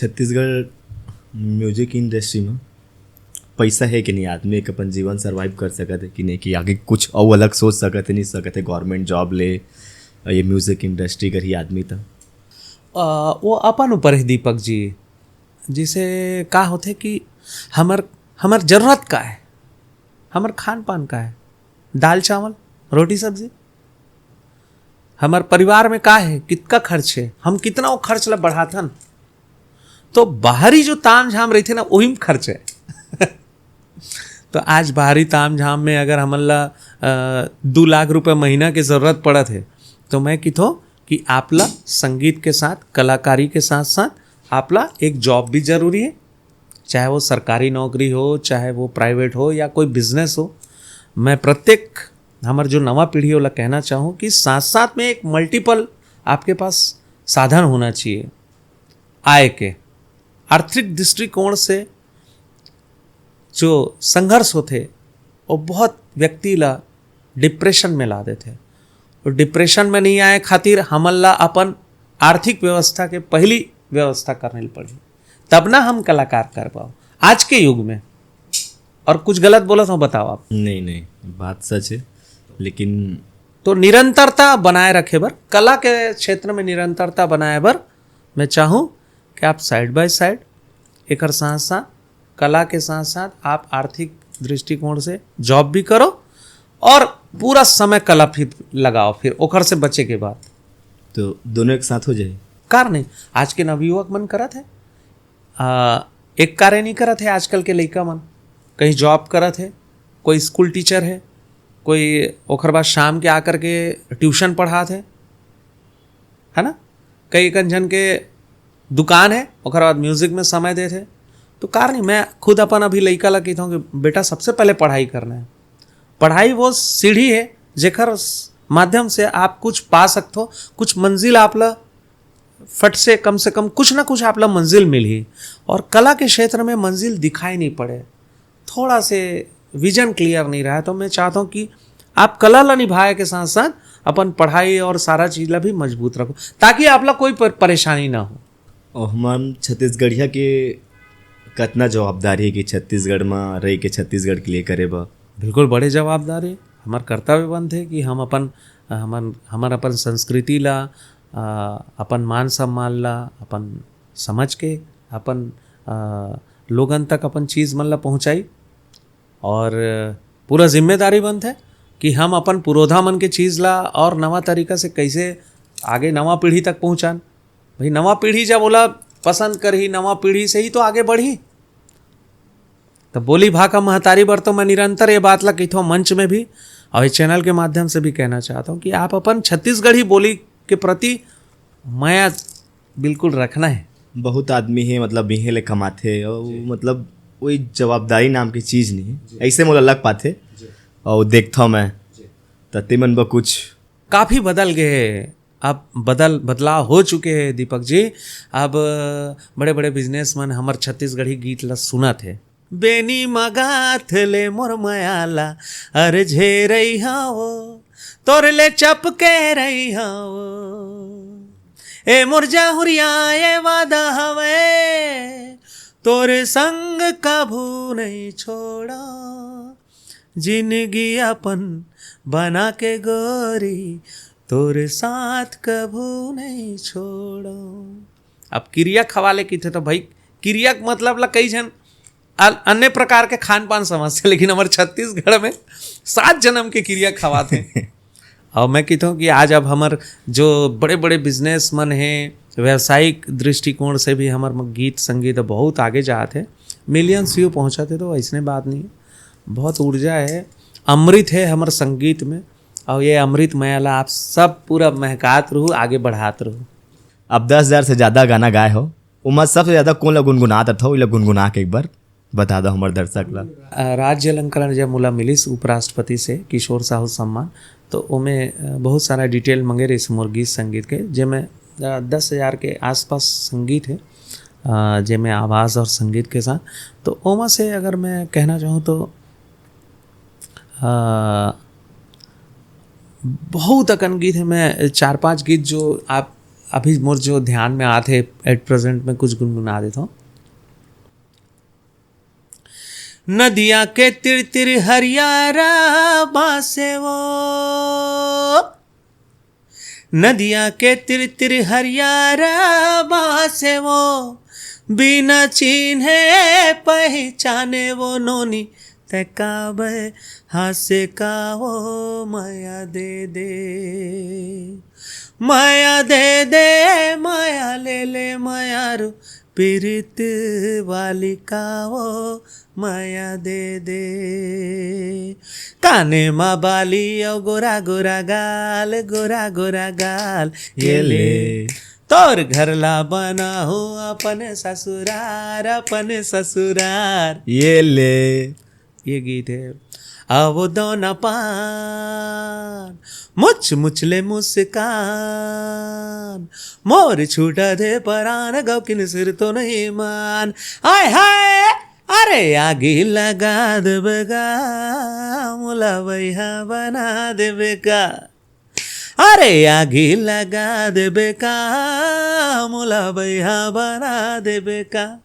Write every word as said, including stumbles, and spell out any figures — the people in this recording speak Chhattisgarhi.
छत्तीसगढ़ म्यूजिक इंडस्ट्री में पैसा है कि नहीं, आदमी एक अपन जीवन सर्वाइव कर सकत है कि नहीं, कि आगे कुछ और अलग सोच सकत है, नहीं सकत है, गवर्नमेंट जॉब ले, ये म्यूजिक इंडस्ट्री कर ही आदमी था। अ, वो अपन ऊपर है दीपक जी। जिसे का होथे कि हमर हमर जरूरत का है, हमर खान पान का है, दाल चावल, रोटी सब्जी, हमर परिवार में का है, कितना खर्च है, हम कितना वो खर्च ला बढ़ाथन। तो बाहरी जो ताम झाम रहिथे ना, वही में खर्च है। तो आज बाहरी ताम झाम में अगर हमन ला अ, दू लाख रुपए महीना के जरूरत पड़त है, तो मैं किथो कि आप ला संगीत के साथ, कलाकारी के साथ साथ आप ला एक जॉब भी जरूरी है। चाहे वो सरकारी नौकरी हो, चाहे वो प्राइवेट हो या कोई बिजनेस हो, मैं प्रत्येक हमर जो नवा पीढ़ी वाला कहना चाहूँ कि साथ साथ में एक मल्टीपल आपके पास साधन होना चाहिए आय के। आर्थिक दृष्टिकोण से जो संघर्ष होथे, वो बहुत व्यक्ति ला डिप्रेशन में ला देथे। और डिप्रेशन में नहीं आए खातिर हमन ला अपन आर्थिक व्यवस्था के पहली व्यवस्था करने पड़ही, तब ना हम कलाकार कर पाओ आज के युग में। और कुछ गलत बोलत हूँ, बताओ आप। नहीं, नहीं, बात सच है, लेकिन तो निरंतरता बनाए रखे बर, कला के क्षेत्र में निरंतरता बनाए बर मैं चाहूँ कि आप साइड बाय साइड एकर साथ साथ, कला के साथ साथ आप आर्थिक दृष्टिकोण से जॉब भी करो और पूरा समय कला फिर लगाओ, फिर ओकर से बचे के बाद। तो दोनों एक साथ हो जाए। कार नहीं, आज के नवयुवक मन करत है, आ, एक कार्य नहीं करत है आजकल के लइका मन। कहीं जॉब करत है, कोई स्कूल टीचर है, कोई ओकर बाद शाम के आकर के ट्यूशन पढ़ात है, है ना? कई कन झन के दुकान है, ओकर बाद म्यूजिक में समय देत है। तो कार नहीं, मैं खुद अपन अभी लइका ला कहता हूँ कि बेटा, सबसे पहले पढ़ाई करना है। पढ़ाई वो सीढ़ी है जेकर स-, माध्यम से आप कुछ पा सकते हो, कुछ मंजिल आप ला फट से, कम से कम कुछ ना कुछ आप ला मंजिल मिलही। और कला के क्षेत्र में मंजिल दिखाई नहीं पड़े, थोड़ा से विजन क्लियर नहीं रहा है, तो मैं चाहता हूँ कि आप कला ला निभाए के साथ साथ अपन पढ़ाई और सारा चीज ला भी मजबूत रखो, ताकि आप ला कोई पर-, परेशानी ना हो। और हमन छत्तीसगढ़िया के कतना जवाबदारी है कि छत्तीसगढ़ में रह के छत्तीसगढ़ के लिए करे बा। बिल्कुल बड़े जवाबदारी, हमार कर्तव्य बनथे कि हम अपन, हमन, हमर अपन संस्कृति ला, आ, अपन मान सम्मान ला, अपन समझ के, अपन, आ, लोगन तक अपन चीज मन ला पहुँचाई। और पूरा जिम्मेदारी बनथे कि हम अपन पुरोधा मन के चीज ला और नवा तरीका से कैसे आगे नवा पीढ़ी तक पहुँचान। भाई, नवा पीढ़ी जब ओला पसंद करही, नवा पीढ़ी से ही तो आगे बढ़ही। तो बोली भाखा महतारी बर तो मैं निरंतर ये बात ला कहिथों मंच में भी और ये चैनल के माध्यम से भी कहना चाहता हूँ कि आप अपन छत्तीसगढ़ी बोली के प्रति मया बिल्कुल रखना है। बहुत आदमी है, मतलब, इहे ले कमाथे और, मतलब, कोई जवाबदारी नाम की चीज नहीं है, ऐसे मोला लग पाथे। और देखता हूँ मैं, त तेमन बर कुछ काफी बदल गए हैं। अब बदल, बदलाव हो चुके हैं दीपक जी। अब बड़े बड़े बिजनेसमैन हमर छत्तीसगढ़ी गीत ला सुनत है। बेनी मगाथ ले मोर मयाला, अरे झे रही हो, तोर ले चपके रही हो, ए मोर जाहुरिया, ये वादा हवे, तोर संग कभू नहीं छोड़ा, जिंदगी अपन बना के गोरी, तोर साथ कभू नहीं छोड़ो। अब किरिया खवाले किथे तो भाई, किरिया के मतलब ला कई झन अल-, अन्य प्रकार के खान पान समझथे, लेकिन हमर छत्तीसगढ़ में सात जन्म के किरिया खवाथे। और मैं कहता हूँ कि आज अब हमर जो बड़े बड़े बिजनेसमैन हैं, व्यावसायिक दृष्टिकोण से भी हमर म-, गीत संगीत बहुत आगे जात है, मिलियंस व्यू पहुँचत है, तो ऐसने बात नहीं है। बहुत ऊर्जा है, अमृत है हमर संगीत में, और ये अमृत मया ला आप सब पूरा महकात रहू, आगे बढ़ात रहू। अब दस हजार से ज्यादा गाना गाए हो, उमा सबसे ज्यादा कौन ला गुनगुनात रथो, इला गुनगुना के एक बार बता दो हमर दर्शक ला। अ, राज्य अलंकरण जब मोला मिलिस उपराष्ट्रपति से किशोर साहू सम्मान, तो ओमे, अ, बहुत सारा डिटेल मंगे रहिस मोर गीत संगीत के, जेमे, अ, दस हजार के आसपास संगीत है, अ, जेमे आवाज़ और संगीत के साथ। तो ओमा से अगर मैं कहना चाहूँ तो, अ, बहुत अकन गीत है, मैं चार पांच गीत जो आप अभी मोर जो ध्यान में आत हे, at present में कुछ गुनगुना देता हूँ। नदिया के तिर तिर हरियारा बासे वो, नदिया के तिर तिर हरियारा बासे वो, बिना चिन्हे पहिचाने वो नोनी, तै काबर हासे का वो, मया दे दे, मया दे दे, मया ले ले, मया रू पीरित वाली का वो, मया दे दे। काने मा बाली अउ गोरा गोरा गाल, गोरा गोरा गाल, ये ले। तोर घर ला बना हो अपन ससुरार, अपन ससुरार, ये ले। ये गीत है। अब दोना पान, मुछ मुछ ले मुस्कान, मोर छूटा दे परान, गौकिन सिर तो नहीं मान। हाय हाय, अरे आगी लगा देबे का, मोला बैहा बना देबे का। अरे आगी लगा देबे का, मोला बैहा बना देबे का।